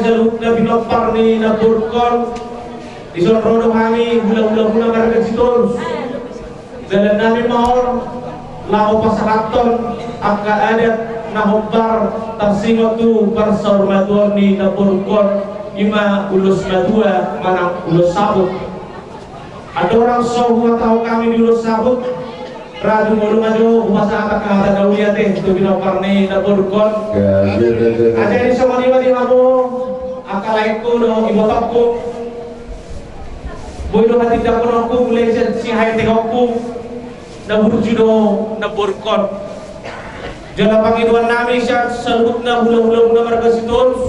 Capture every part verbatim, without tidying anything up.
Saluhutna pinompar ni namborungkon, dison ro do hami hulahulamuna marga Sitorus. Dalan nami ma on laho pasahathon angka adat na hombar tarsingot tu parsaurmatuaon ni namborungkon, i ma ulos matua manang ulos saput. Andorang so huhatahon hami di ulos saput, ra jumolo ma jo hupasahat angka hata na uli ate tu pinompar ni namborungkon. Jadi songon i ma di hamu angka laengku dohot ibotongku. Boi do hatindanghononku mulai sian sihaeteonku, na burju do namborungkon. Jala pangidoan nami sian saluhutna hulahulamuna marga Sitorus,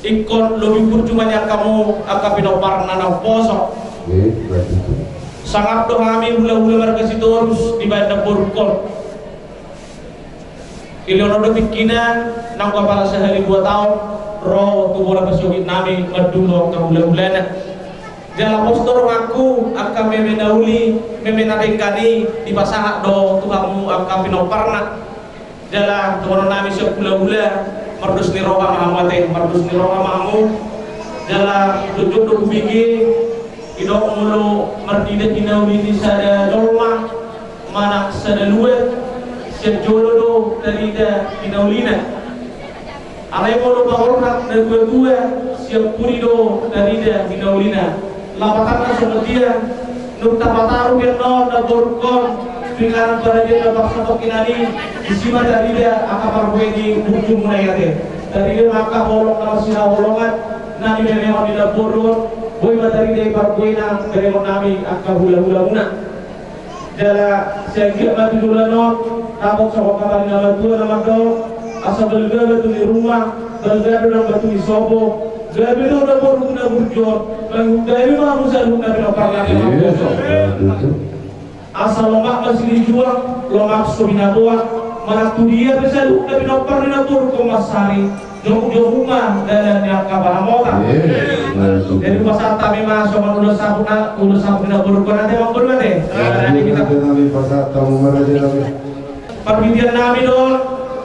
ingkon lobi burju ma nian hamu angka pinompar na naposo. Sangap do hami hulahula marga Sitorus dibahen namborungkon. Dilehon do tingkina nang apala sahali dua taon ro tu bona pasogit nami mandulo angka hulahulana. Jala pos do rohangku angka meme na uli, meme na denggan i dipasahat do tu hamu angka pinomparna. Jala dohonon nami sian hulahula, mardos ni roha ma hamu ate, mardos ni roha ma hamu. Jala jotjot do hubege, didok molo marnida hinauli ni sada jolma manang sada luat, sian jolo do tarida hinaulina. Alai molo pangorhat na tuatua, sian pudi do tarida hinaulina. Lapatanna songon dia, nunga tapataru pe annon namborungkon tu inganan paradian na parsatongkin i, disi ma tarida angka parbue ni burjumuna i ate. Tarida ma angka holong na marsihaholongan na nimemehon ni namboru on, boi ma tarida i parbuena berengon nami angka hulahulamuna. Jala sai anggiat ma tu joloan on, dapot songon hata ni na matua na mandok, asa balga batu ni ruma, balga do nang batu ni sopo. Gabe do na boru na burju on, mangihut gabe ma hamu saluhutna pinompar nami na naposo. Asa lomak ma silinjuang, lomak so binaboan, manang tu dia pe saluhutna pinompar ni namborungkon marsari, jomujomu ma dalan ni angka pangamotan. Jadi pasahat hami ma songon ulos saput na, ulos saput ni namborungkon ate, mangolu ate. Jadi kita pasahat hamu ma raja nami. Parbintian nami do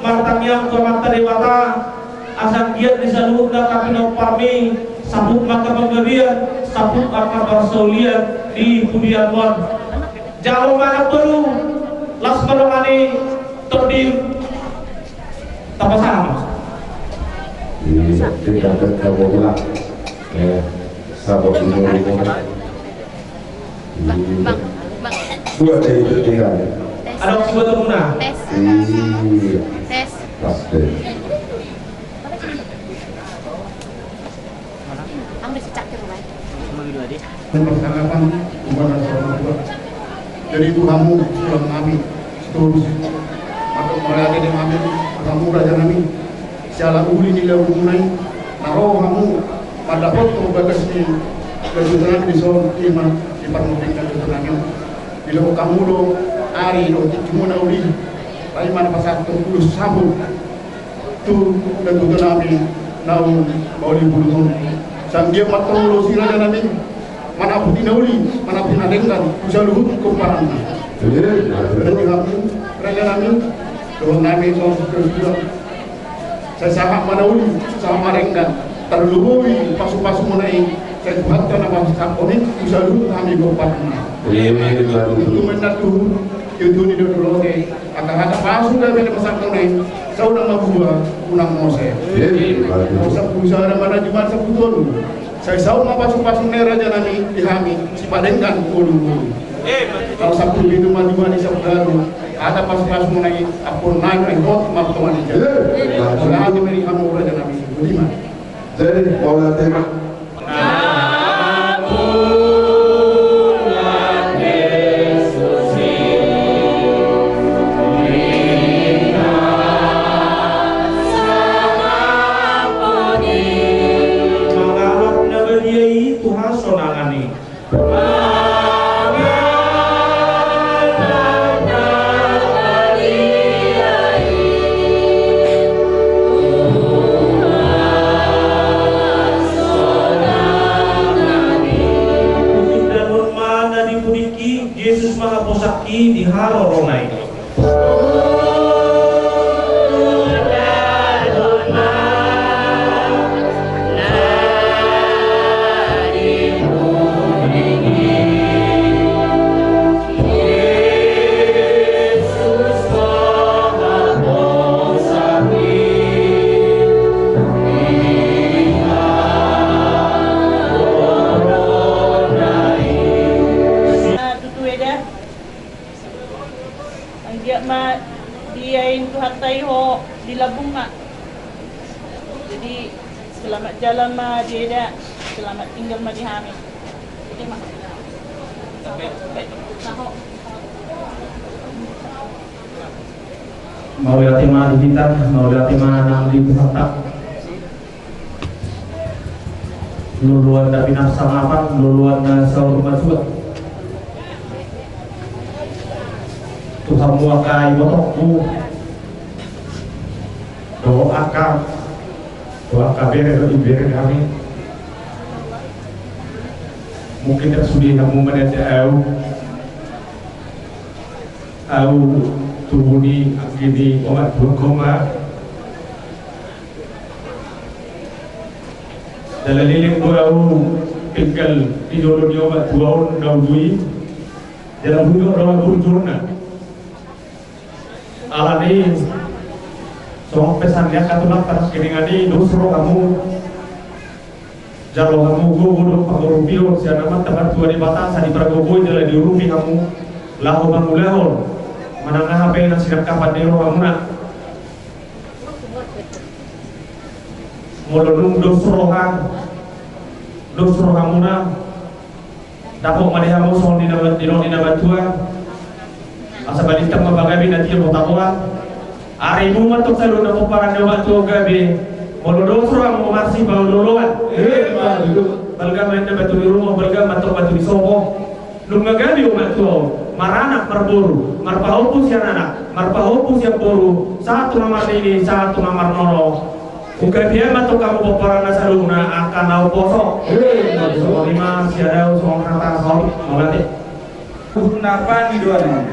martangiang tu Amanta Debata, asa anggiat di saluhutna angka pinomparmi saput ma angka panggabean, saput ma angka parsaulian di pudian on. Jalo ma na tolu, las ma dongan i, tondi. Tapasahat. Iya, tidak ada kabar. Eh, sabar dulu. Bang, bang, bang. Buat dia itu tinggal. Tes. Ada waktu buat muna. Tes. Iya. Tes. Pas deh. Ang udah secak ke rumah. Memperkenalkan kepada saudara. Jadi, tu hamu, tulang nami, seterus. Maka mulai ada di nami, hamu raja nami. Siala uli ni lagu munai, na ro hamu, mandapothon bagas ni, bagas ni nami dison, ima, di parmuding na dison nami. Di lagu hamu do, ari do, tingki muna uli. Tapi mana pasahat tu, ulos saput. Tu, dan tutu nami, naung, mauli bulu nami. Sanggiat matong lo si raja nami, manaput i na uli, manaput i na denggan, tu saluhut pomparanna. Jadi hamu, raja nami, dohot nami, so, so, so, sai sahat ma na uli, sahat ma denggan, tarlumobi, pasupasu muna i, sai Tuhanta na pasahathon i, tu saluhut hami pomparanna. Jadi, tutu mena tu, tutu ni do dolote, Angka hata pasu gabe na pasahat muna i, saudang ma buha, unang mose. Iya, bagus. Nang sampulu sada ma na jumadi sampulu tolu. Sai saut ma pasupasu ni raja nami di hami, sipadenggan ulu-ulu. Nang sampulu pitu ma jumadi sampulu ualu. Hata pasupasu muna i, ampun nami hot martongan ija. Iya, bagus. Mauliate ma di hamu raja nami. Boti ma. Jadi, mauliate ma. Mangalap na badia i tu hasonangan i. Husindanon ma na di pudingki, Jesus ma haposanki di harorona i. Dalam ma di eda, selamat tinggal ma di hami. Ede ma. Mauliate ma di hita, mauliate ma nang di Tuhanta. Loloan na pinarsangapan, loloan na saur matua. Tu hamu angka ibotongku dohot angka, dohot angka bere dohot ibebere nami. Mungkin ndang sude hamu mananda au. Au tubu ni anggi ni omak tua on ma. Jala leleng do au tinggal di jolo ni omak tua on na uju i. Jala bujur do au burjurna. Alani songon pesan ni angka tulang, pada kini ngani dos rohamu. Jalo hamu gogo dohot pangurupion sian Amanta Martua Debata, asa dipargogoi jala diurupi hamu laho mangulahon manang aha pe na sinangkapan ni rohamuna. Molo dung dos roha, dos rohamuna, dapot ma di hamu songon nidok ni na matua. Asa balintang ma pagabe na tio botaboan. Ari muna tong saluhutna pomparan ni omak tua on gabe. Molo dos rohamu marsipaolooloan. Emma tutu. Balga ma inna batu ni rumo, balga ma tong batu ni sopo. Nunga gabe omak tua on maranak marboru, marpahompu sian anak, marpahompu sian boru, sahat tu na marnini, sahat tu na marnono. Ungkap ia ma tong hamu pomparan na saluhutna angka na umposo. Emma tutu. Songon i ma sian au songon hata saut, mauliate. Napa ni doan.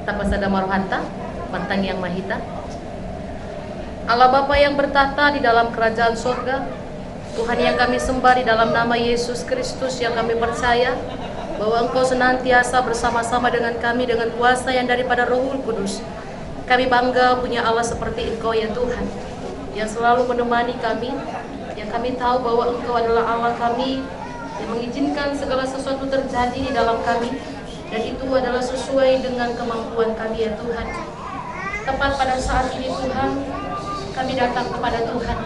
Tapasada ma rohanta, martangiang ma hita. Allah Bapa yang bertakhta di dalam kerajaan sorga, Tuhan yang kami sembah, di dalam nama Yesus Kristus yang kami percaya bahwa Engkau senantiasa bersama-sama dengan kami dengan kuasa yang daripada Roh Kudus. Kami bangga punya Allah seperti Engkau, ya Tuhan, yang selalu menemani kami, yang kami tahu bahwa Engkau adalah Allah kami, yang mengizinkan segala sesuatu terjadi di dalam kami, dan itu adalah sesuai dengan kemampuan kami, ya Tuhan. Tepat pada saat ini, Tuhan, kami datang kepada Tuhan.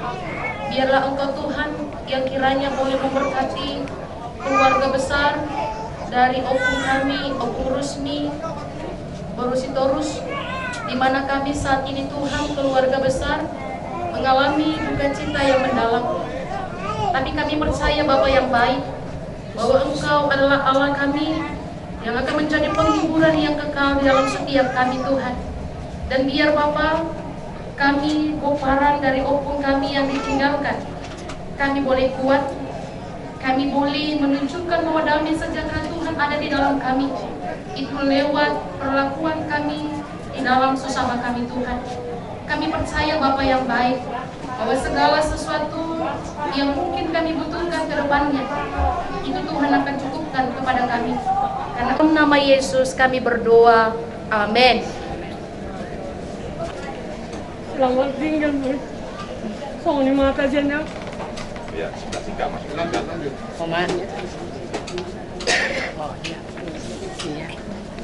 Biarlah Engkau, Tuhan, yang kiranya boleh memberkati keluarga besar dari opung kami, Opung Rusmi, Boru Sitorus, di mana kami saat ini, Tuhan, keluarga besar mengalami duka cita yang mendalam. Tapi kami percaya, Bapa yang baik, bahwa Engkau adalah Allah kami yang akan menjadi penghiburan yang kekal di dalam setiap kami, Tuhan. Dan biar, Bapa, kami, pomparan dari opung kami yang ditinggalkan, kami boleh kuat, kami boleh menunjukkan bahwa damai sejahtera Tuhan ada di dalam kami. Itu lewat perlakuan kami di dalam sesama kami, Tuhan. Kami percaya, Bapa yang baik, bahwa segala sesuatu yang mungkin kami butuhkan ke depannya, itu Tuhan akan cukupkan kepada kami. Karena dalam nama Yesus kami berdoa. Amin. Selamat tinggal, Bos. Songon i ma hata sian au. Iya, sebelah sini, Kak, masuk. Oma. Oh, iya. Iya.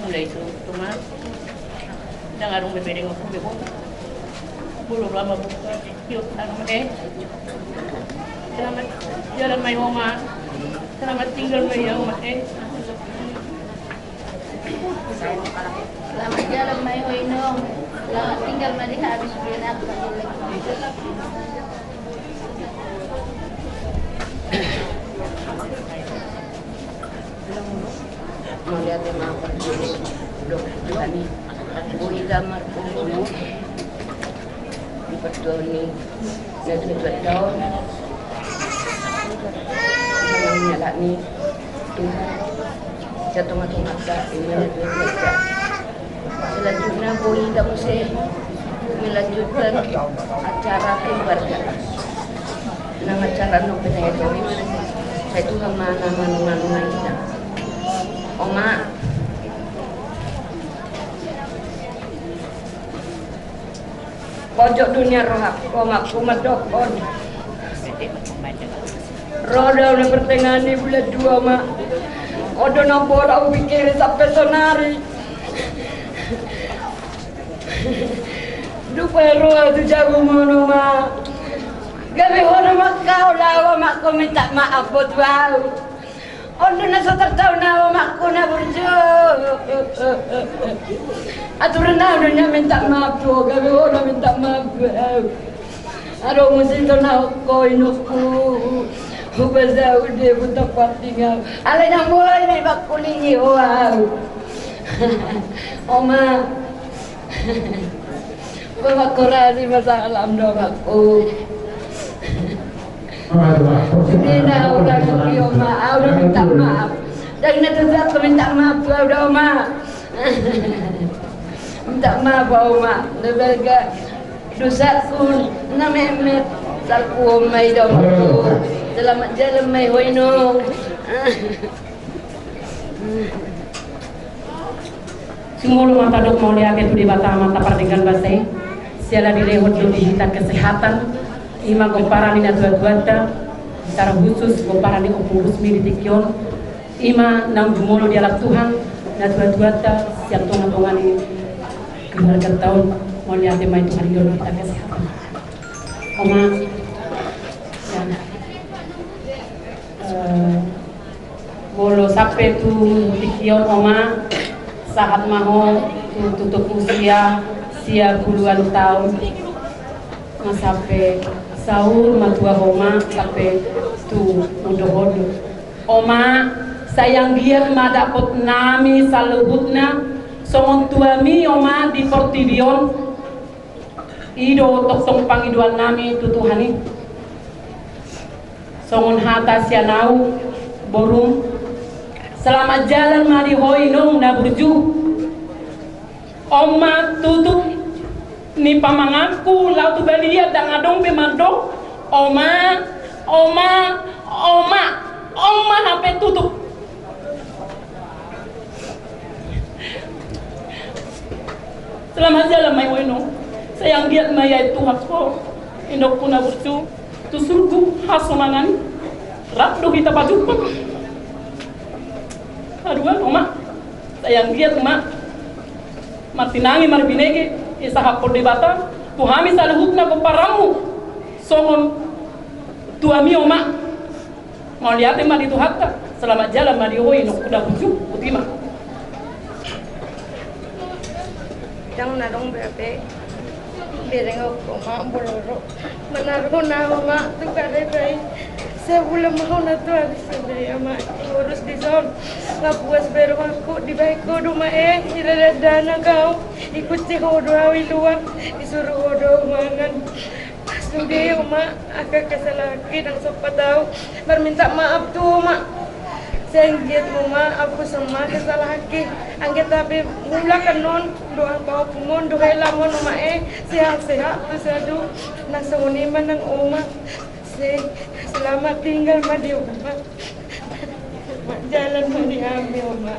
Mulai itu, Oma. Ndang adong be bere, ngopung be, Oma. Bulu lama buka. Yuk, Oma, eh. Selamat jalan ma i, Oma. Selamat tinggal ma i, Oma, eh. Selamat jalan ma i, Inong. Selamat tinggal ma di hami. Mauliate ma. Blok, blok. Boi hita marpungu di partuaon ni na tuatua on. Manang ni halak ni Tuhan, sian tongatonganta, ima na tuatua. Selanjutnya boi hita muse melanjutkan acara keluarga. Nang acara nang penyetori, sai Tuhan ma na manunga-nunga hita. Oma. Pojok do nian rohangku, Oma, hupadokkon. Ro do au na pertengahan ni bulan dua, Oma. On do na pola hupingkiri sampe sonari. Dung pe ro au tu jabum on, Oma, gabe hona ma au laho, Oma, ho minta maaf ho tu au. On do na so tartaon au, Oma, ho na burju. Aturan au do nian minta maaf tu ho, gabe hona minta maaf tu au. Adong muse tona ho, inongku. Hupasaut do, hutampak tingau. Alai ndang boi be hukulingi ho au, Oma. Bapa, hurang ni masalah do, Oma, ho. Sude na hurang, Oma, au do minta maaf. Ndang na tutu ho minta maaf tu au do, Oma. Minta maaf, Oma. Na balga dosaku na metmet, salpu on ma i do, Oma, ho. Selamat jalan ma i ho, inong. Sumolo ma tadok mauliate tu Debata Amanta pardenggan basa i, siala dilehon do di hita kesehatan, ima gomparan ni na tuatuanta, secara khusus gomparan ni Ompu Rusmi di tingki on, ima naung jumolo dialap Tuhan na tuatuanta sian tongatonga ni keluarganta on. Mauliate ma i tu harion hita kesehatan. Oma, ya. Eh, molo sampe tu tingki on, Oma, sahat ma ho tu tutup usia sia puluan taon, ma sampe saur matua ho, Oma, sampe tu undohon. Oma, sai anggiat ma dapotnami saluhutna songon tuami, Oma, di portibi on. I do tongtong pangidoannami tu Tuhan i. Songon hata sian au, borum, selamat jalan ma di ho, inong na burju. On ma tutup ni pamanganku laho tu balian, ndang adong be mandok, Oma, Oma, Oma. On ma hape tutup. Selamat jalan ma i ho, inong. Sai anggiat ma i aet Tuhan ho, inongku na burju, tu surgo hasonangan i. Rap do hita pajumpa. Haduan, Oma, sai anggiat ma martinangi marbinege disahaphon Debata tu hami saluhutna gomparanmu songon tuami, Oma. Mauliate ma di Tuhanta. Selamat jalan ma di ho, inongku na burju. Botima. Ndang na adong be hape berengku, Oma, molo ro. Manarhon au, Oma, tu kareta i. Sabulan ma ho na tu ari sadai, Oma, ngurus dison. Nga puas be rohangku, dibahen ho do, Oma, e, hira dandanak au. Ikut si ho do au i luar, disuru ho do au mangan. Sude, Oma, angka kesalahanki ndang sompat au marminta maaf tu ho, Oma. Sai anggiat ma, Oma, ampuson ma kesalahanki. Anggiat hape mulak annon dohot pahompum on dohot helamon, Oma, e, sehat-sehat tu sadun. Nang songon i ma nang ho, Oma. Sai selamat tinggal ma di ho, Oma. Selamat jalan ma di hami, Oma.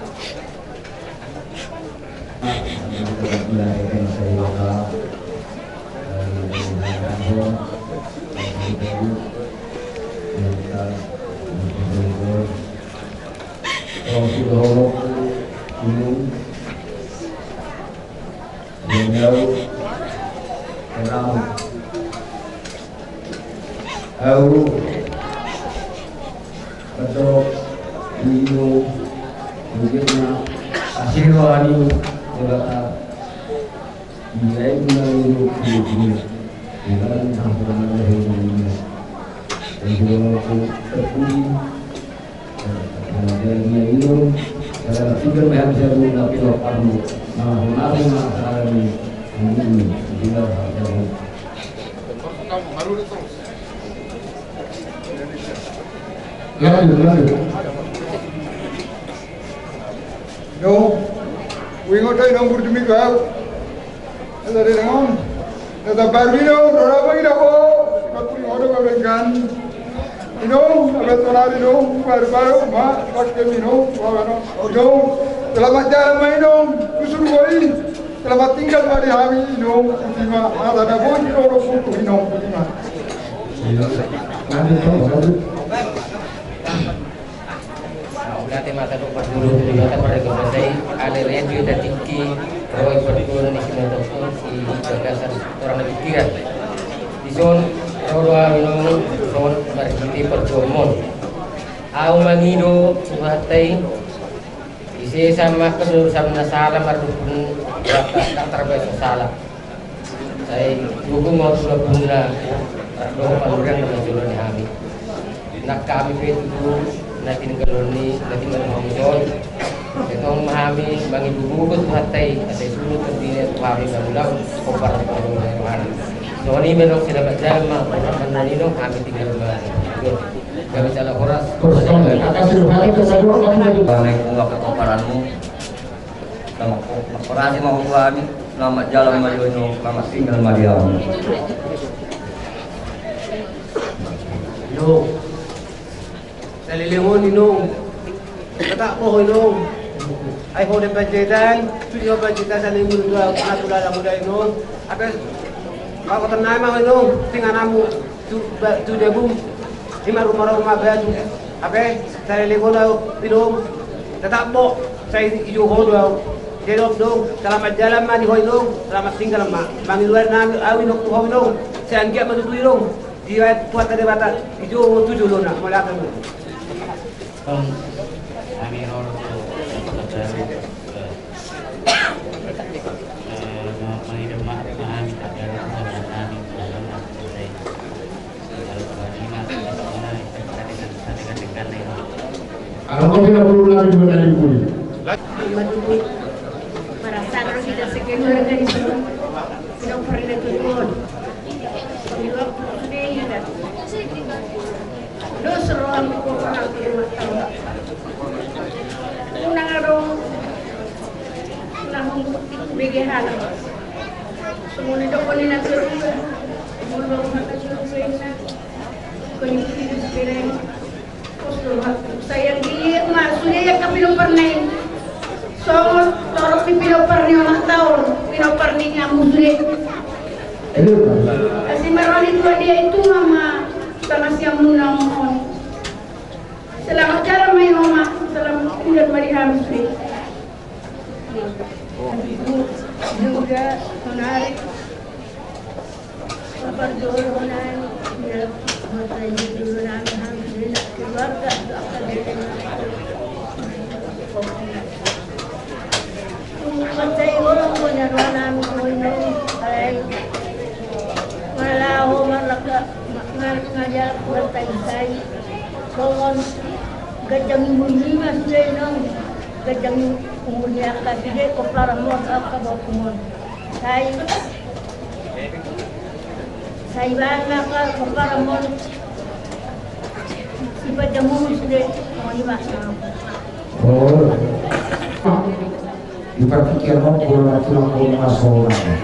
Au, au, mandok di ho, mungkin na asi roha ni Debata. Iya, itu na di ho, di ho. Bukan sampai ada yang ini. Jadi, walaupun terpuji, ada yang ini, Tinggal ma hami sian na pilok parmu. Nah, hami ma sahala ni hami ini. Tinggal hami. Lanjut, lanjut. Inong, huingot do inong burju mitu au. Asa di dengan na tambaru inong, ro na bagi dako. Sipatu inong do gabe kan. Inong, abe tonari inong, baru-baru ma pakai inong, bawa inong. Inong, selamat jalan ma inong, kusur boi. Selamat tinggal ma di hami inong, botima. Ada na boi inong, ro putu inong, botima. Lanjut, lanjut. Mauliate ma tadok parjolo tu Debata, marga Pasai, ale retu ita tingki, ro i parjolo ni sinatokon di bagasan torang na pikiran. Dison ro do au inong, dison marhite parjuaon. Au mangido tu hata i, ise sama kedo sama na sala mardukun, tak terbaik sala. Sai dukung ma tu lapuna, dohot panurian na manjalo ni hami. Nang hami pe tutu na tininggalon ni, na tininggalon ni hami son. Sai tong ma hami mangido-ido tu hata i, asa i suhut terdiri tu hami mangulahon pomparan ni rohana. Songon i ma inong, selamat jalan ma, pomparan ni rohana, hami tinggal ma. Kami salah horas. Terus kami atas rohana ke sadua kami lagi. Assalamualaikum warahmatullahi wabarakatuh. Selamat, selamat operasi ma ho tu hami, selamat jalan ma di ho inong, selamat tinggal ma di hami. Inong. Saleleng on inong. Tetap ho inong. Ai ho do Panjaitan, sude ho Panjaitan saleleng on, dua anak muda, anak muda inong. Apa? Kau kau tenang ma ho inong, tinggal namu. Tu, ba, tu jabum, ima rumah-rumah batu. Ape, saleleng on au inong, tetap bo, sai ijo ho do au. Jadi inong, selamat jalan ma di ho inong, selamat tinggal ma. Mangido nami au inong tu ho inong, sai anggiat ma tutu inong. Di Tuhan Debata, ijo ho tu jolona, mauliate ma. Tong, hami ro do, eh, mangido maaf ma hami, tapi ada kesalahan kami, kesalahan kami. Kalau kau tidak perlu lagi dua kali pun. Maduma, marasa hita sekeluarga di sini. Tidak pernah turun. Di waktu sudah hita. Dos roham di kota hati rumah tangga. Unang adong. Unang bege halak. Semua ni dokon ni nanti rumah. Semua rumah tangga rumah. Kau ni kiri seberang. Sayang dia ma sude ia ka pinompar na i. Songon torop ni pinompar ni omak taon, pinompar ni ingamu sude. Asi ma roha ni Tuhan dia i, tunga ma pangasiamuna on. Selamat jalan ma i omak, selamat tinggal ma di hami sude. Ibu, Yuda, Sonari. Parjolo nai, ya, mata ini dulu nai, hami keluarga, doakan dia. Mata ini orang punya ruangan, punya alai. Malah, oh, malah ke, ma-, ma-, ngajak kuat tai sai. Songon, ganjang umur ni ma sude inong, ganjang umur ni angka sude, pomparan ma angka bokumon. Sai, sai bana ka pomparan ma. Sipanjang umur sude, songon i ma. Oh. Di partingkian on, bola na tulang, bola na sonang.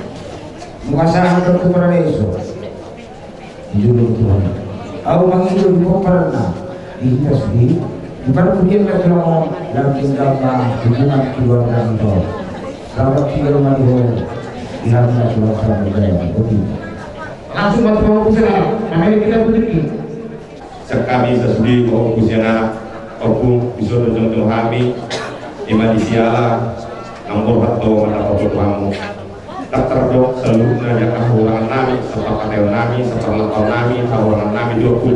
Mungkin sahat tu parade so. Di jolo Tuhan. Au mangido di pomparanna, di hita sude, di parpudi na tulang on, lam dendam ma hubungan keluarga ni ho. Selamat tinggal ma di ho, di hami na tulang, selamat tinggal ma di ho. Langsung buat pembukaan, namanya kita berpikir. Sian hami sasude, Ompu Siana, Ompu, dison do jongjong hami, ima di siala, naung borhat do mandapothon hamu. Ndang tardok saluhutna di angka hahurangan nami, saparpataion nami, saparlapaon nami, hahurangan nami di Ompu.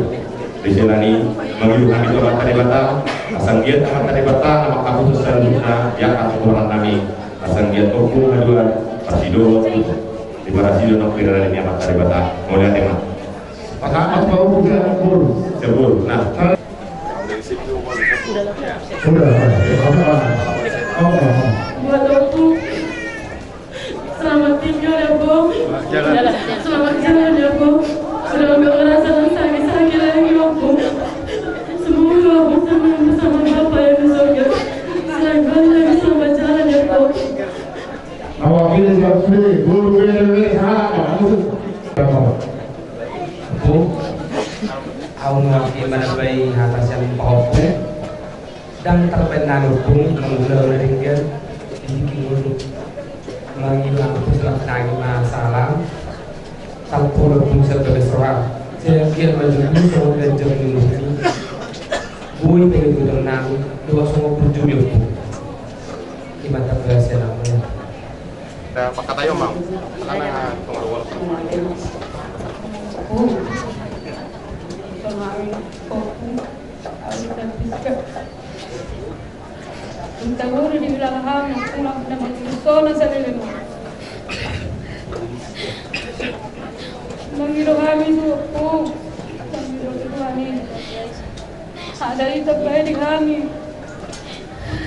Di siala ni i, mangido hami tu Amanta Debata, asa anggiat Amanta Debata na manghapusi saluhutna di angka hahurangan nami, asa anggiat Ompu haduan, parsidohot, diparasido nang pira ni Amanta Debata. Mauliate ma. Pasahat ma tu Ompu Siana, Ompu. Siap, Ompu. Nah. Sudah, sudah. Buat Ompung. Selamat tinggal ya, Ompung. Selamat jalan ya, Ompung. Udah nggak ngerasain sakit-sakit lagi, Ompung. Semoga Ompung senang bersama Bapak ya di surga. Selamat jalan ya, Ompung. Awak ini juga free, guru W W W, salam. Ompung, au ma i manabai hata sian pahompu. Ndang tarbaen nami, Ompung, manggulahon na denggan di tingki ngolu. Mangido, Ompung, selamat pagi ma salam. Salpu, Ompung, sian Bagas Roha. Sian kian maju, Ompung, songon ganjang ni ngolu. Boi pe godang nami, dohot songon burju ni, Ompung. Ima tarbaen sian au. Dah, pakat ayo, Mang. Tangan, tunggu dulu. Sonari, Ompung. Au, tapi, Kak. Minta guru di belakang, pulang, pulang, pulang, pulang, pulang. Mangido hami tu, Ompung. Mangido tu Tuhan i. Ada i tambai di hami.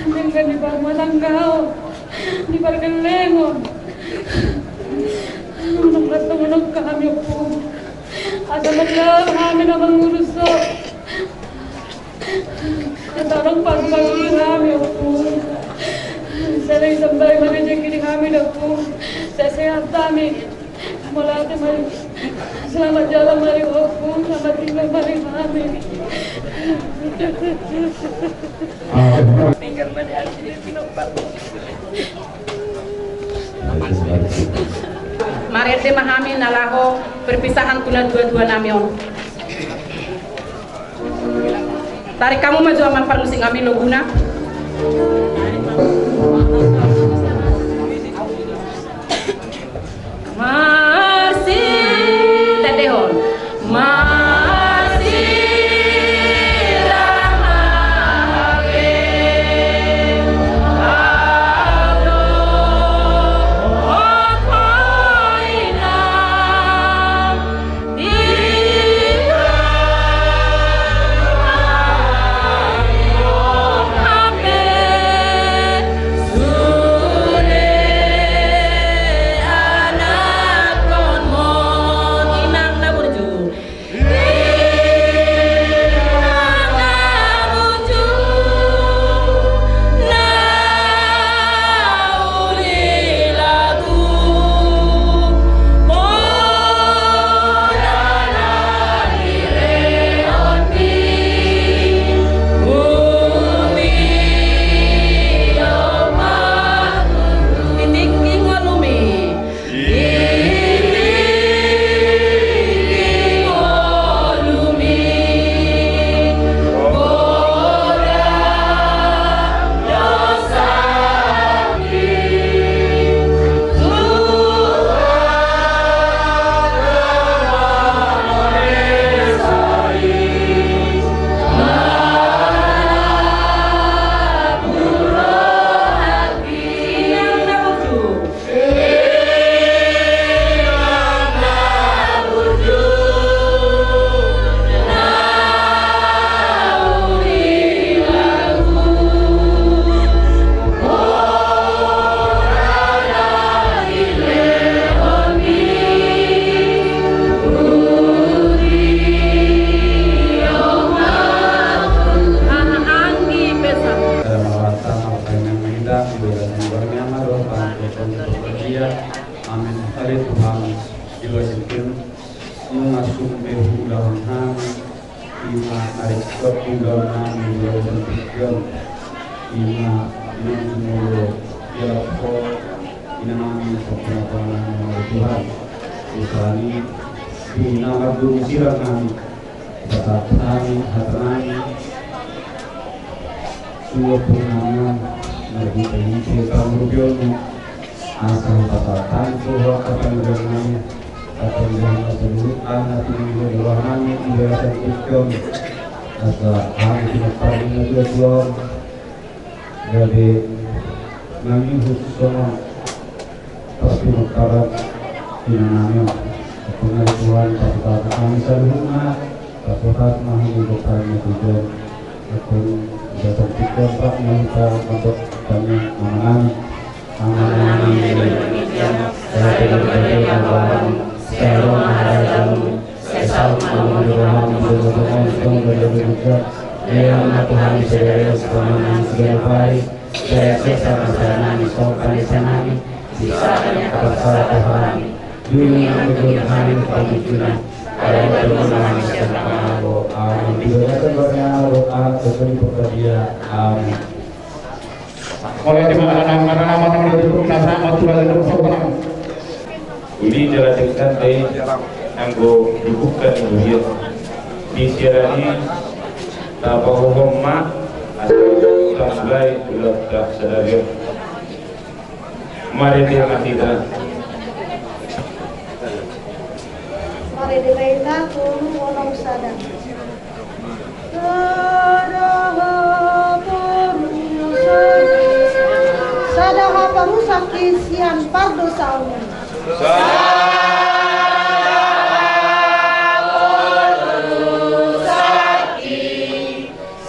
Denggan di parrumatanggaon, di pargellengon. Unang martongon hami, Ompung. Asa marlaon hami na mangurus on. Asa unang pagubah hami, Ompung. Sai tambai ma rejeki di hami, Ompung. Sai sehat hami. Mauliate ma i. Selamat jalan ma i, Ompung. Selamat tinggal ma i, hami. Marende ma hami na laho perpisahan tu na dua-dua nami on. Tarik hamu ma jo amang parmusik nami loguna. Marsi, tandehon. Marsi, ramah, Amen. Ale Tuhan, di bagasan nunga sumbe huulahon hami, ima na ringkot di ulaon nami di bagasan tingki on, ima di na jumolo di alam on, di na nami sampuna panganan nami, ale Tuhan. Di sahali di na mardongan sirang nami, pasahat hami hata nami tu ompung nami on, marhite-hite pangurupionmu, asa hupasahat hami tu ho angka pangidoan nami, angka pangidoan na saluhut, angka na pinangido ni roha nami di bagasan tingki on, asa hami pinompar ni na tua-tua on, gabe mangihut songon parpinontaran inanami on. Ampun ale Tuhan, pasahat hami saluhutna, pasahat ma hami gomparan ni tujuan. Ampun. Sampingkon bak na hita mandok tangiang. Amanami, Amanami na di banua ginjang, sai pinarbadia ma goarmu, sai ro ma harajaonmu, sai saut ma lomo ni rohamu di banua tonga on songon na di banua ginjang. Lehon ma tu hami sadari on sipanganon nami siganup ari, sai sesa ma siala nami songon panesanami di sada ni angka na marsala tu hami. Dung unang togihon hami tu pangunjunan, alai togihon ma hami sian na pangago. Amen. Di bagasan goar ni Ama, dohot Anak, dohot Tondi Porbadia. Amen. Uli jala denggan do i, anggo dibuka ni huria, di siala ni i tapahohom ma, asa tamulai ulaonta sadari on. Marende ma hita. Marende ma hita, tolu onom sada. Sada haparusaki, sada haparusaki sian pardosaonmuna. Sada haparusaki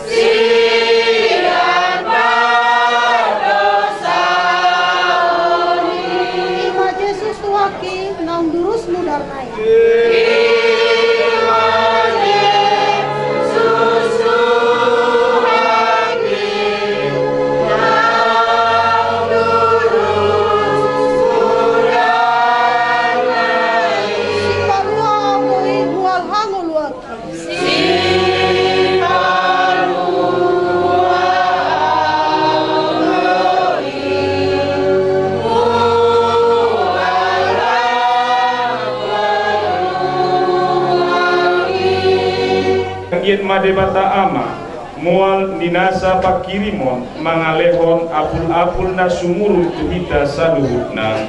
sian pardosaonmuna. I ma Jesus Tuhanki, naung durus mudarna i. Sipaluahon do i mual hangoluan. Anggiat ma Debata Ama, mual ni nasa pangkirimon, mangalehon apul-apul na sumurung tu hita saluhutna.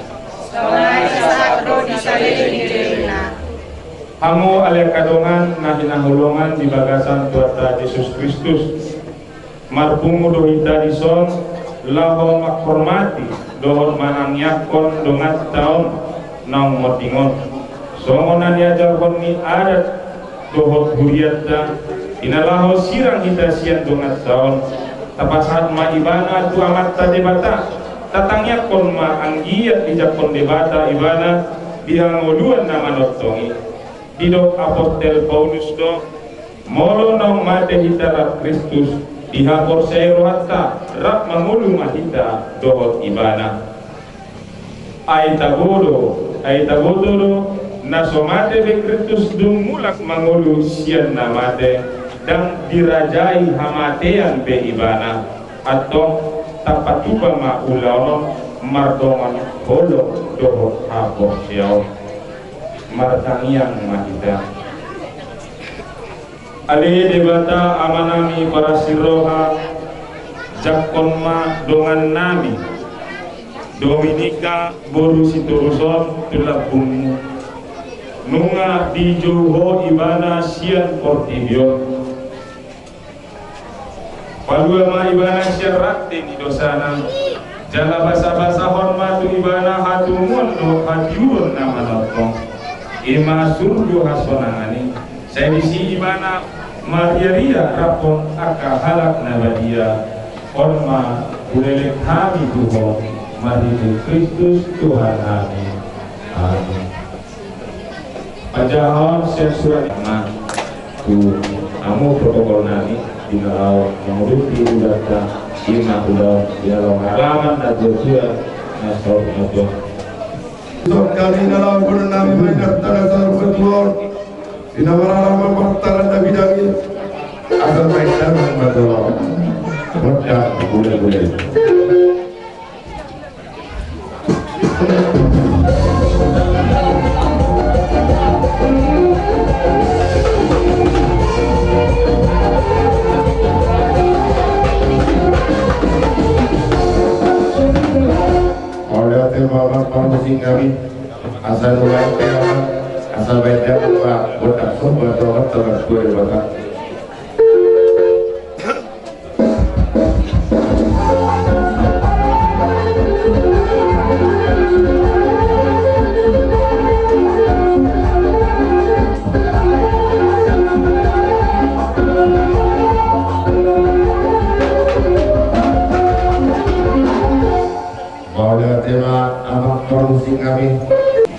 Songon na sahat ro di saleleng ni lelengna. Hamu ale angka dongan na hinaholongan di bagasan Tuhanta Jesus Kristus, marpungu do hita dison laho manghormati dohot manangiangkon donganta on naung monding on. Songon na niajarhon ni adat dohot hurianta, di na laho sirang hita sian donganta on, tapasahat ma ibana tu Amanta Debata, tatangiangkon ma anggiat dijangkon Debata ibana di hangoluan na manongtong i. Didok apostel Paulus do, molo naung mate hita rap Kristus, dihaporseai rohanta, rap mangolu ma hita dohot ibana. Ai taboto do, ai taboto do, na so mate be Kristus dung mulak mangolu sian na mate, ndang dirajai hamatean be ibana. Antong tapatupa ma ulaon on mardongan holong dohot haporseaon. Martangiang ma hita. Ale Debata Amanami parasi roha, jangkon ma dongannami Dominika boru Sitorus on tu lambungmu. Nunga dijou Ho ibana sian portibi on. Palua ma ibana sian rante ni dosana, jala basabasahon ma tu ibana hatomuan dohot hatiuron na manongtong. I ma surgo hasonangan i, sai disi ibana mariaria rap dohot angka halak na badia. On ma huleleng hami tu Ho, marhite Kristus Tuhannami. Amen. Pajahaon sian surat ma tu hamu protokolnami, di na laho manguduti ulaonta, i ma ulaon di halaman na tuatua na saur matua. Songon i na laho boanonnami ma inanta na saur matua on, di na marhaha martaran na bidang i, asa baen damang ma jolo, mondang bulan-bulan. Mauliate ma amang parmusik nami, asa nunga ate amang, asa baen damang ma gondang somba tu Amanta Martua Debata.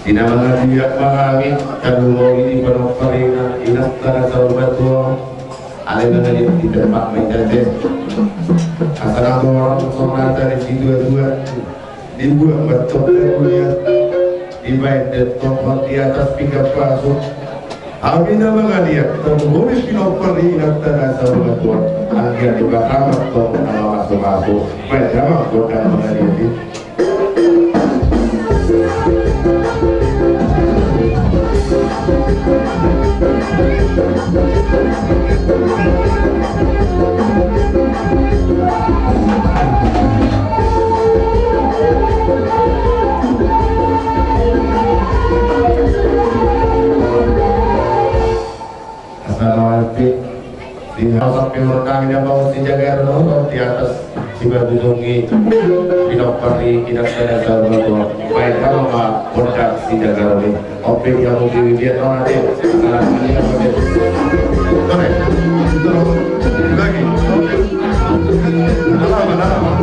Di na mangaliat ma hami, tarlumobi di pinompar ni inanta na saur matua. Alai mangaliat di tempat ma i ate. Asa na torang songon hata ni situatua. Dibuat ma tong na mulia, dibaen ma tong di atas pinggan pasu. Hami na mangaliat, tarlumobi pinompar ni inanta na saur matua. Anggiat dipasahat tong na mamasumasu. Baen damang gondang mangaliat i. Asa na alpi di hasa pe hurang na mau si jagar no di atas si babu sungi. Pinompar ni inanta na saur matua. Baen damang ma gondang si jagar ni. Ope dia mau di dia no ate. Asa na alpi dia pakai. Oke. Lagi. Alaman, alaman.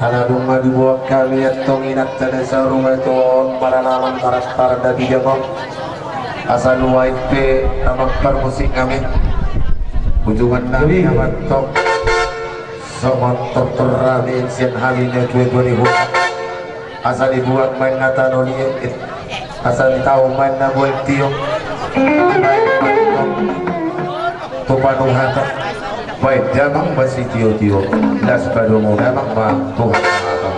Ala dung ma diboan hami antong inanta na saur matua on maralaman marastar dapidang on. Asa nuaeng pe na mamparmusik hami. Ujungan nami na mantong. Songon tortor hami sian hami na tua-tua ni huta. Asa dibuat main na tano ni Asa di tau main na buat tio. Baen damang ma tu panuhatan. Baen damang ma sitio-tio. Las padomu damang ma tu panuhatan.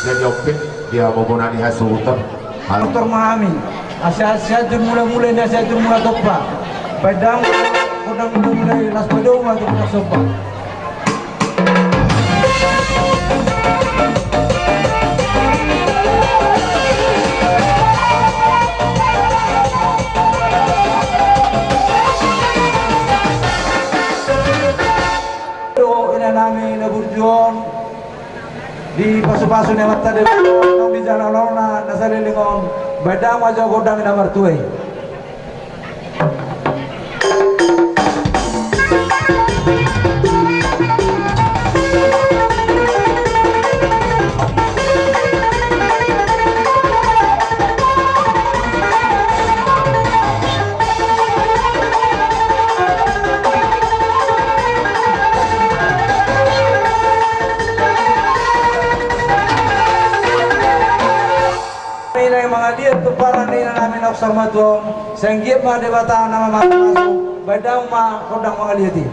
Jadi ope dia mau bonani hasutan. Halo. Tor ma hami. Asa sian tu mula-mula ni asa tu mula tompa. Baen damang ma gondang mula-mula i, las padomu ma tu gondang somba. Dohot ina nami na burju on. Di pasu-pasu ni Amanta Debata, nang di jala-jalana na saleleng on, baen damang ma jo gondang na martua i. Ina i mangaliat tu paran ni ina nami na saurmatua on, sai anggiat ma Debata na mamasumasu, baen damang ma gondang mangaliat i.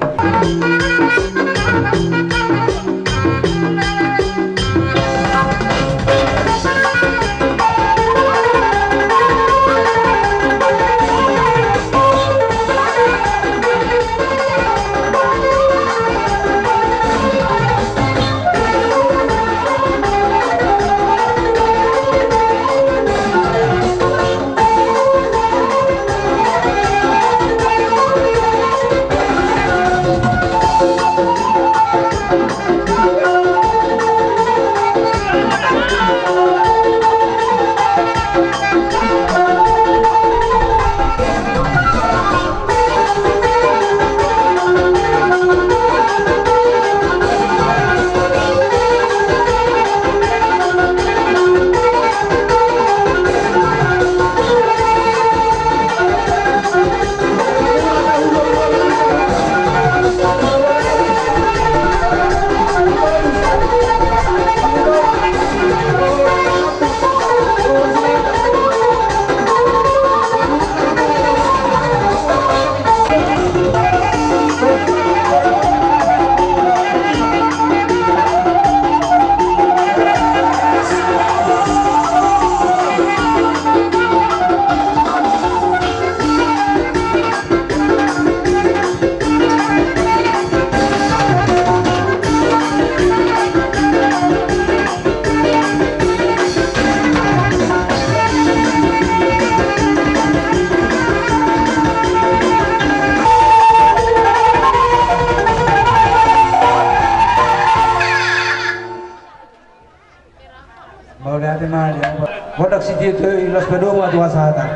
Mauliate ma di Amanta. Gondang sitio-tio i, las padomu ma tu hasahatan.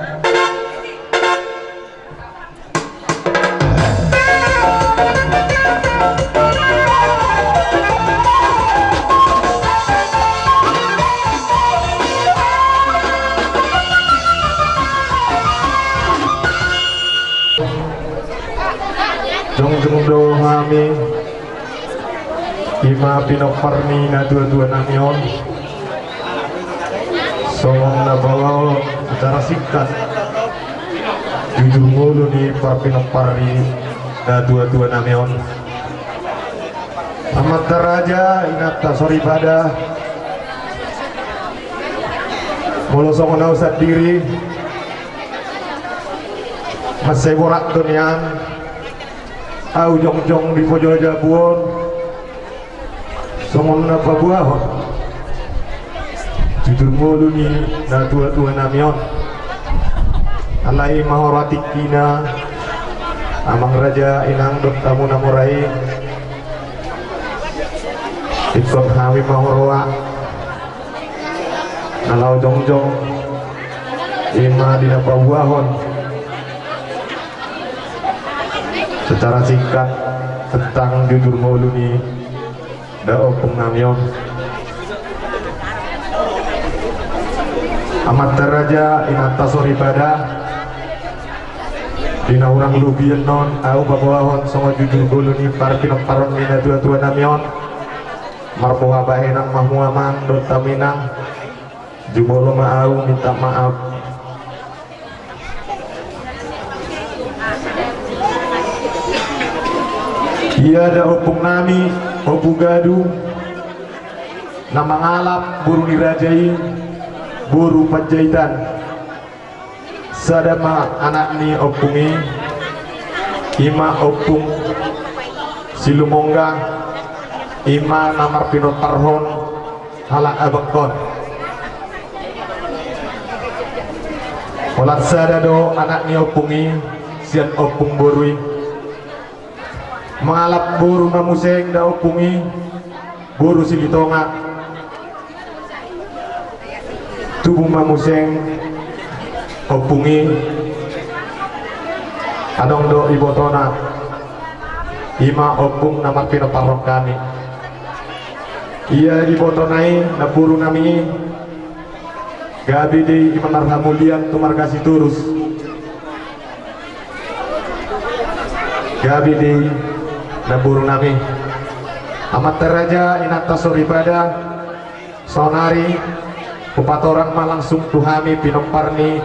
Jongjong do hami. I ma pinompar ni natua-tua nami on. Songon na paboa secara singkat jujur ngolu ni parpinompar ni natua-tua nami on. Amanta raja, inanta soripada, molo songon au sandiri, mansai borat do nian. Au jongjong di pojol jabu on songon na paboahon jujur ngolu ni natua-tua nami on. Alai mahoro tingkina, amang raja, inang dohot hamu na mora i. Ingkon hami mahoroa. jongjong, ima di na paboahon secara singkat tentang jujur ngolu ni da ompung nami on. Amanta raja, inanta soripada, di na hurang lobian on ahu paboahon songon jujur ngolu ni parpinomparon ni na tuatua nami on. Marboha bahenon ma hamu amang dohot hamu inang. Jumolo ma ahu minta maaf. Ia da ompung nami, Ompu Gadung, na mangalap boru ni raja i, boru Panjaitan. Sada ma anak ni ompung i, ima Ompung Silumongga, ima na marpinomparhon halak abangkon. Holan sada do anak ni ompung i sian ompung boru i. Mangalap boru ma muse da ompung i, boru Silitonga. Tubu ma muse ompung i, adong do ibotona, ima ompung na marpinomparhon hami. Ia ibotona i, namboru nami i, gabe do i ima marhamulian tu marga Sitorus. Gabe do i namboru nami. Amanta raja, inanta soripada, saonari hupatorang ma langsung tu hami pinompar ni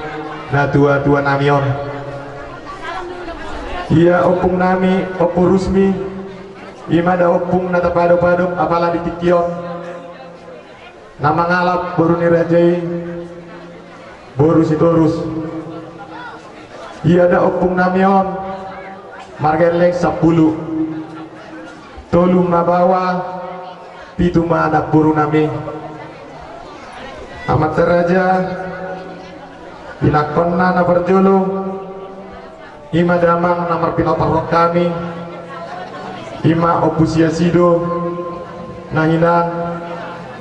na tuatua nami on. Ia ompung nami, Ompu Rusmi, ima da ompung na tapadopadop apala di tingki on. Na mangalap boru ni raja i, boru Sitorus. Ia da ompung nami on margelleng sampulu. Tolu ma baoa, pitu ma namboru nami. Amanta raja, inanghonna na parjolo, ima damang na marpinomparhon hami, ima Ompu Siasido, na hinan,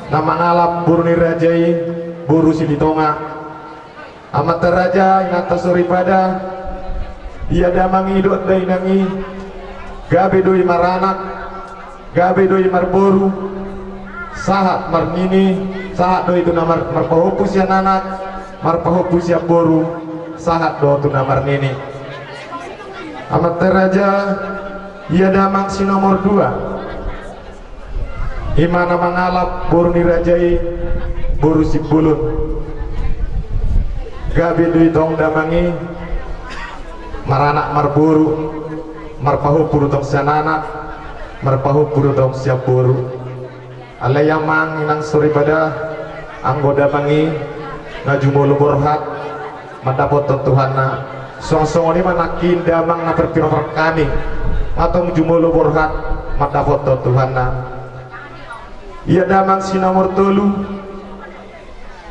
na mangalap boru ni raja i, boru Silitonga. Amanta raja, inanta soripada, ia damang i dohot dainang i, gabe do i maranak, gabe do i marboru, sahat marnini, sahat do i tu na mar-, marpahompu sian anak, marpahompu sian boru, sahat do tu na marnini. Amanta raja, ia damang si nomor dua, ima na mangalap boru ni raja i, boru Simbolon. Gabe do i tong damang i maranak marboru, marpahompu do tong sian anak, marpahompu do tong sian boru. Alai amang inang soripada, anggo damang i nga jumolo borhat mandapothon Tuhanna. Songon songon i ma nangkin damang na parpinompar hami, nga tong jumolo borhat mandapothon Tuhanna. Ia damang si nomor tolu,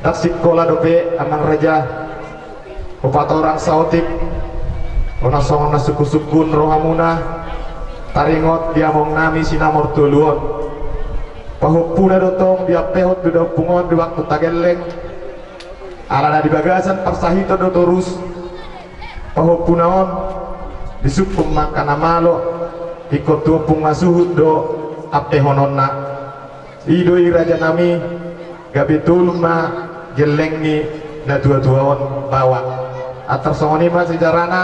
ndang sikola dope amang raja. Hupatorang saotik, unang songon na sungkunsungkun rohamuna, taringot di among nami si nomor tolu on. Pahompuna do tong diampehon tu da ompung on di waktu tagelleng. Alana di bagasan parsahiton do torus pahompuna on, disungkun ma angka na malo, ingkon tu ompung na suhut do ampehononna. I do i raja nami, gabe tolu ma gelleng ni na tuatua on baoa. Antar songon i ma sejarana,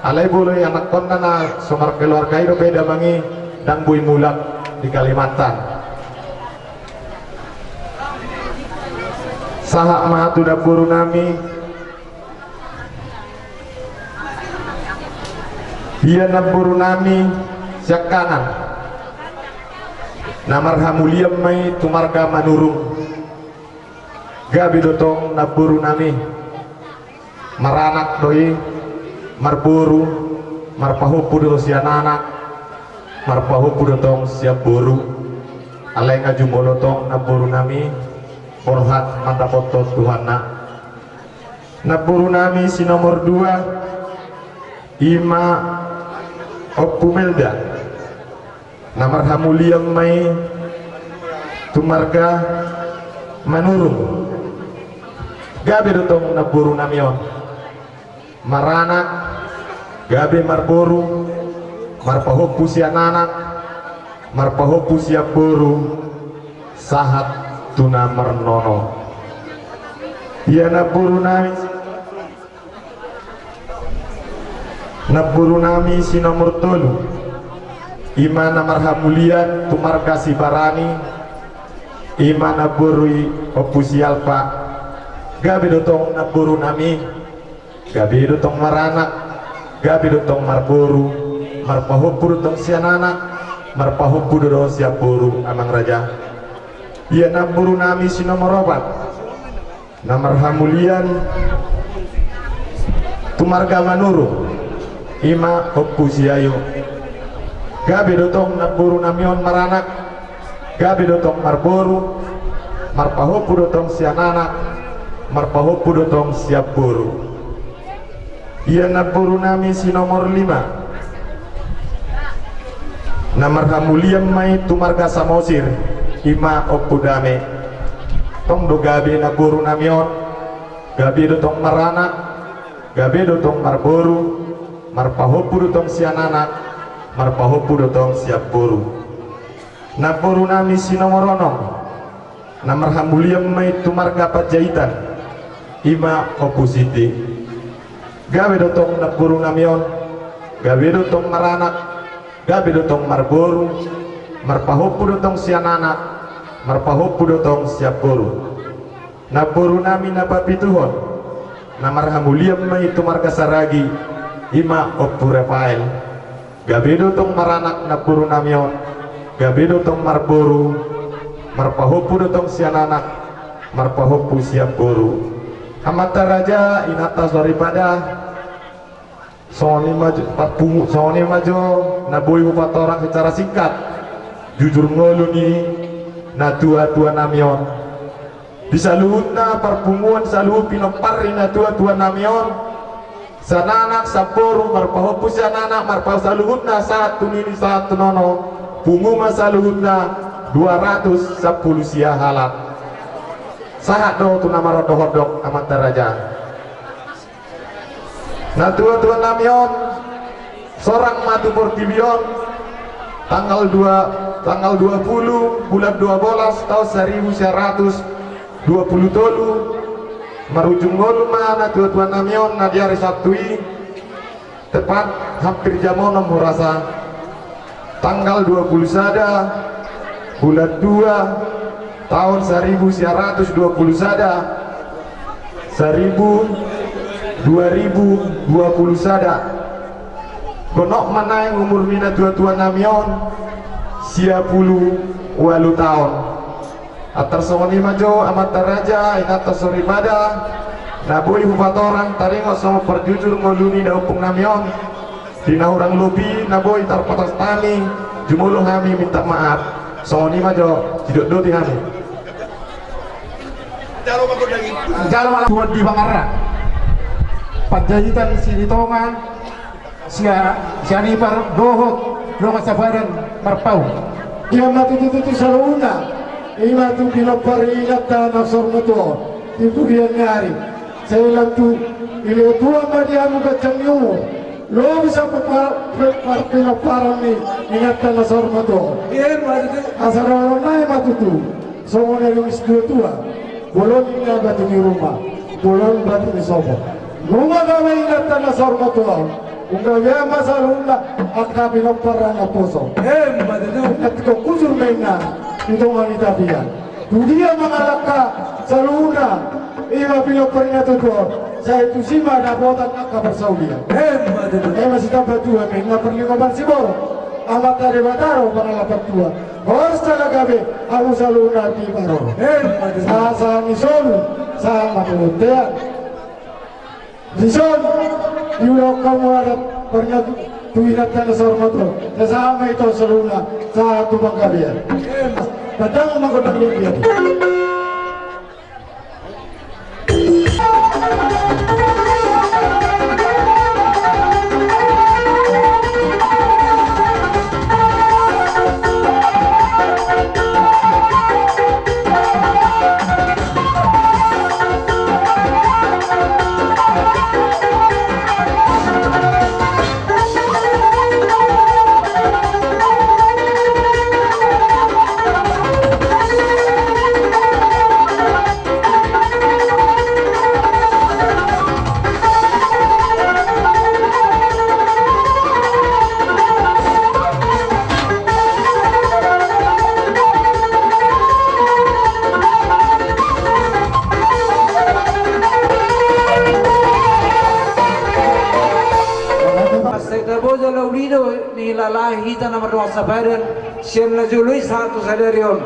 alai molo i anakhonna na so markeluarga i dope damang i, ndang boi mulak di Kalimantan. Sahat ma tu namboru nami. Ia namboru nami siangkangan, na marhamulian ma i tu marga Manurung. Gabe do tong namboru nami, maranak do i, marboru, marpahompu do sian anak, marpahompu do tong sian boru. Alai nga jumolo tong namboru nami borhat mandapothon Tuhanna. Namboru nami si nomor dua, ima Ompu Melda, na marhamulian ma i tu marga Manurung. Gabe do tong namboru nami on maranak, gabe marboru, marpahompu sian anak, marpahompu sian boru, sahat tu na marnono. Ia namboru nami, namboru nami si nomor tolu, ima na marhamulian tu marga Sibarani, ima namboru i Ompu Sialpa. Gabe do tong namboru nami, gabe do tong maranak, gabe do tong marboru, marpahompu do tong sian anak, marpahompu do tong sian boru, amang raja. Ia namboru nami si nomor opat, na marhamulian tu marga Manurung, ima Ompu Siayo. Gabe do tong namboru nami on maranak, gabe do tong marboru, marpahompu do tong sian anak, marpahompu do tong sian boru. Ia namboru nami si nomor lima, na marhamulian ma i tu marga Samosir, ima Ompu Dame. Tong do gabe namboru nami on, gabe do tong maranak, gabe do tong marboru, marpahompu do tong sian anak, marpahompu do tong sian boru. Namboru nami si nomor onom, na marhamulian ma i tu marga Panjaitan, ima Ompu Siti. Gabe do tong namboru nami on, gabe do tong maranak, gabe do tong marboru, marpahompu do tong sian anak, marpahompu do tong sian boru. Namboru nami na papituhon, na marhamulian ma i tu marga Saragi, ima Ompu Rafael. Gabe do tong maranak namboru nami on, gabe do tong marboru, marpahompu do tong sian anak, marpahompu sian boru. Amanta raja, inanta soripada, songon i ma jo, parpungu-, songon i ma jo na boi hupatorang secara singkat jujur ngolu ni natua-tua nami on. Di saluhutna parpunguan saluhut pinompar ni natua-tua nami on, sian anak sian boru, marpahompu sian anak, marpahompu saluhutna sahat tu nini sahat tu nono, pungu ma saluhutna dua ratus sampulu sia halak. Sahat do tu na marondok-ondok, amanta raja. Natua-tua nami on, sorang ma tu portibi on, tanggal dua, tanggal dua puluh bulan dua belas tahun seribu sembilan ratus dua puluh tolu, marujung ngolu ma natua-tua nami on na di ari Sabtu i, tepat hampir jam onom hurasa. Tanggal dua puluh sada bulan dua tahun seribu sembilan ratus dua puluh sada, seribu, dua ribu dua puluh sada. Gonop ma naeng umur ni natua-tua nami on, sia pulu ualu taon. Antar songon i ma jo, amanta raja, inanta soripada, na boi hupatorang taringot songon parjujur ngolu ni daompung nami on. Di na hurang lobi na boi tarpatas hami, jumolo hami minta maaf. Songon i ma jo, sidok doti hami. Jalo ma tuan di Bangarra, Panjaitan Silitonga, sia, sian Ipar dohot dongan sapadan Marpaung. Ia ma tutu-tutu saluhutna, ima tu pinompar ni inanta na saur matua on, di pudian ni ari. Sai lam tu dilehon Tuhan ma di hamu ganjang ni umur, lobi sahat tu par-, par-, pinomparan ni inanta na saur matua on. Asa dohonon nami ma tutu, songon na nidok ni situatua: Bolon ninna batu ni ruma, bolon batu ni sopo. Nunga gabe inanta na saur matua on, nunga gabe ma saluhutna angka pinompar na naposo. Emma tutu. Nunga tingkos hujur ma inna di tonga ni tapian. Tu dia mangalangka saluhutna, ima pinompar ni natua-tua on, sai tusi ma dapotan angka parsaulian. Emma tutu. Ima sitamba tua ma inna parlinggoman siborok. Amanta Debata do panalapan tua. Horas jala gabe hamu saluhutna di parorot. Emma tutu. Sahat-sahat ni solu, sahat ma tu bontean. Dison diulahon hamu adat pernah tu inanta na saur matua on. Sahat ma i tu saluhutna, sahat tu panggabean. Emma. Tandang ma gondang dia. Ilalahi hita na mardongan sapadan sian na jolo i sahat tu sadari on.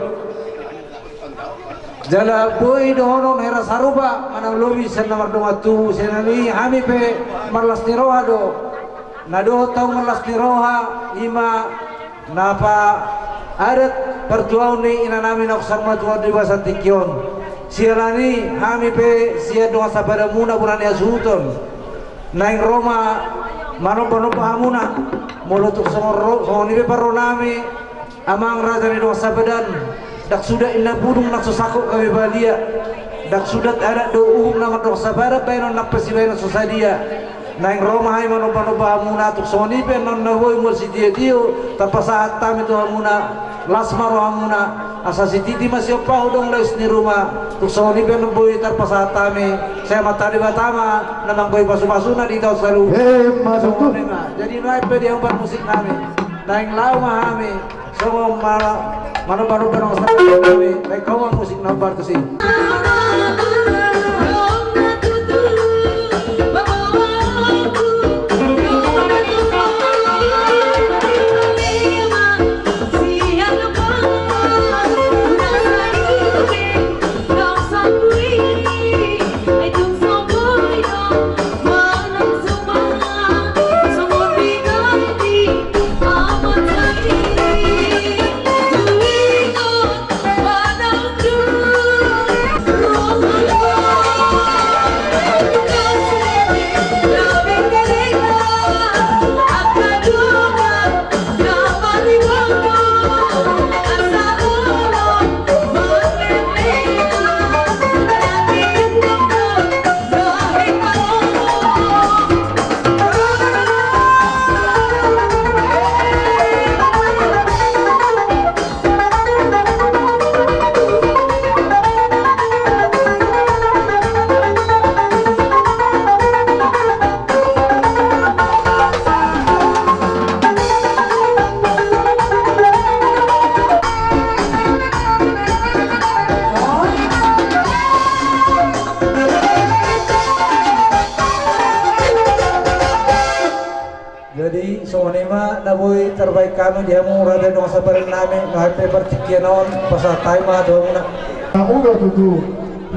Jala boi dohonon hera sarupa manang lobi sian na mardongan tubu. Sian i hami pe marlas ni roha do. Na dohot ahu marlas ni roha, i ma na paadat partuaon ni inanami na saur matua di bagasan tingki on. Siala ni i hami pe sian dongan sapadanmuna bona ni hasuhuton. Naeng ro ma manombanomba hamuna. Molo tung songon ro, songon i pe parronami, amang raja ni dongan sapadan, ndang suda inna pudung na so sangkot gabe balia. Ndang suda adat dohot uhum na mardongan sapadan baenon na pasibaenon so sadia. Naeng ro ma hami manombanomba hamuna, tung songon i pe annon na boi mual sitiotio tarpasahat hami tu hamuna. Las ma rohamuna, asa sititi ma siompa hudong laos ni ruma. Tung songon i pe annon boi tarpasahat hami, sai Amanta Debata ma na manggoi pasupasuna di hita on saluhut. Emma tutu. Songon i ma. Jadi nuaeng pe di hamu parmusiknami, naeng laho ma hami songon ma-, manombanomba dongan sapadanmi. Baen hamu ma musik na partusi. Jadi songon i ma na boi tarbaen hami di hamu raja ni dongan sapadan nami, nuaeng pe partingkian on pasahat hami ma tu hamuna. Hamu do tutu,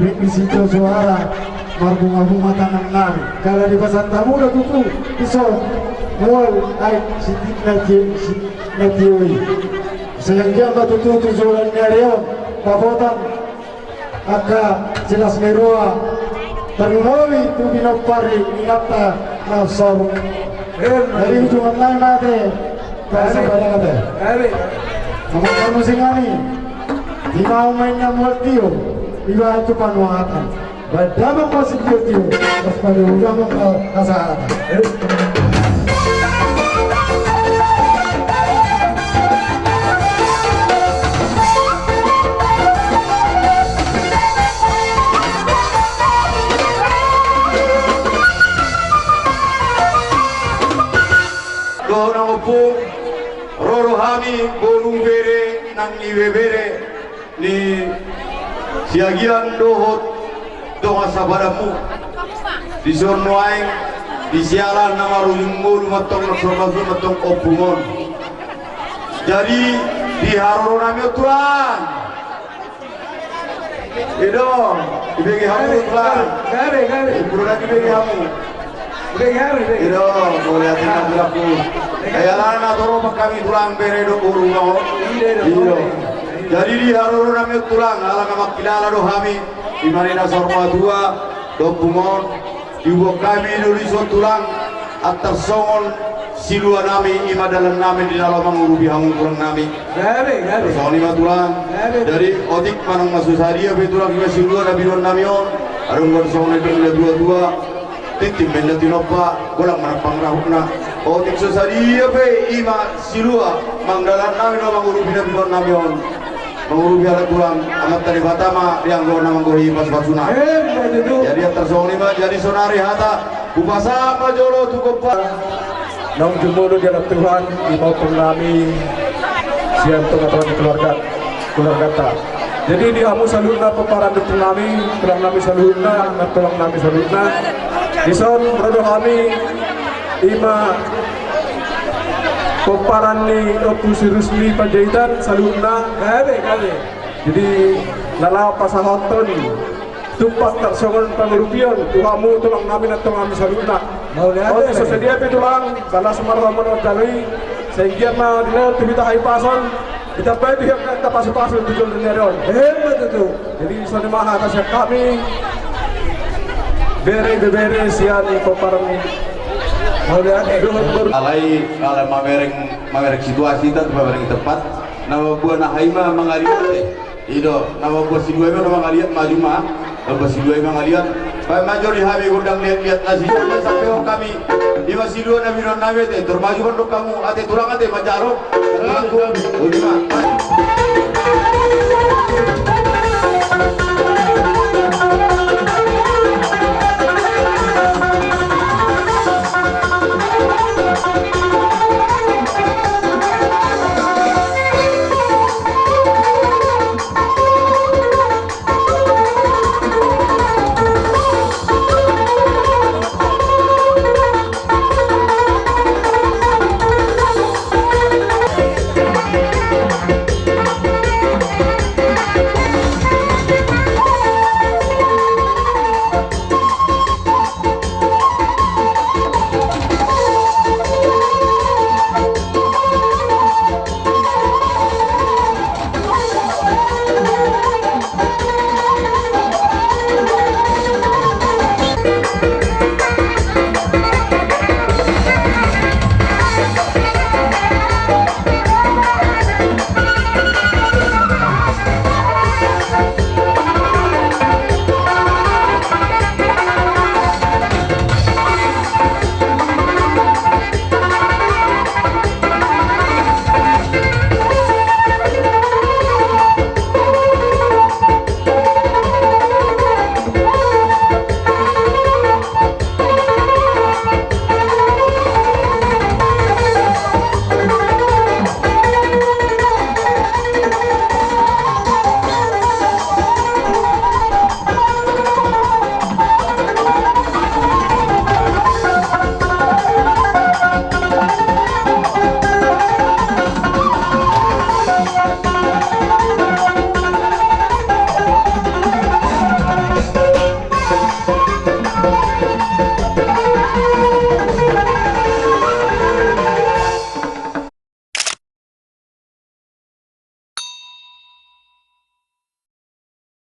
rik di situ suara, marbunga-bunga tangan nami. Jala dipasahat hamu do tutu, dison, mual aek sitik na tio, sitik na tio i. Sai anggiat ma tutu tu joloan ni ari on, dapotan angka silas ni roha, tarlumobi tu pinompar ni inanta na saur. Jadi ujungan nai ma ate. Amang parmusik nami, di ma main na mual tio, iba tu panuatan. Baen damang ma sitiotio, pas palu damang ma hasahatan. Dohot na ompung, ro do hami boru bere nang ibebere ni Siagian dohot dongan sapadanmu. Dison nuaeng di siala na marujung ngolu ma antong, na saur matua ma antong ompung on. Jadi di haroro nami on tulang. I do, ibege hamu tulang. Gabe, gabe. Ibege hamu. Ibege hamu, ibege. I do, mauliate ma tulangku. Ai alana na toropan hami tulang bere dohot boru ma on. I do. Jadi di haroro nami on tulang, ala na mangkilala do hami, i ma na saur matua dohot ompung on. Diboan hami do dison tulang, antar songon silua nami, i ma dalan nami di na laho mangurupi hamu tulang nami. Gabe, gabe. Songon i ma tulang. Gabe. Jadi otik manang na so sadia pe tulang, i ma silua na binoan nami on. Adong do songon na nidok ni na tuatua, tintin ma inna tinompa, golang manang pangarahutna. Otik so sadia pe i ma silua, manang dalan nami na mangurupi na binoan nami on. Mangurupi halak tulang, Amanta Debata ma di anggo na manggohi pasupasuna. Emma tutu. Jadi antar songon i ma, jadi sonari hata, hupasahat ma jolo tu kompar. Naung jumolo dialap Tuhan, i ma ompung nami, sian tongatonga ni keluarga, keluargata. Jadi di hamu saluhutna pomparan ni ompung nami, tulang nami saluhutna, nantulang nami saluhutna. Dison ro do hami, i ma Pomparan ni Ompu si Rusli Panjaitan saluhutna. Gabe, gabe. Jadi na laho pasahathon tumpak tarsongon pangurupion tu hamu tulang nami nantong hami saluhutna. Mauliate. Olo, so sadia pe tulang, balas ma roha manjalo i, sai anggiat ma dilehon tu hita hahipason, ditambai tu hita pasupasu tu joloan ni ari on. Emma tutu. Jadi songon i ma hata sian hami, bere ibebere sian pomparan. Mauliate. Alai, alai mamereng, mamereng situasi, hita tu mamereng tempat. Na mamboan aha i ma mangaliat, eh. I do, na mamboan sidua i ma na mangaliat, maju ma. Na mamboan sidua i mangaliat. Baen ma jo di hami gondang liat-liat na sidua, sampe hon hami. I ma sidua na binoan nami, ate, tor maju ma do hamu, ate, tulang, ate, manjalo. Tulang, tulang. Uli ma.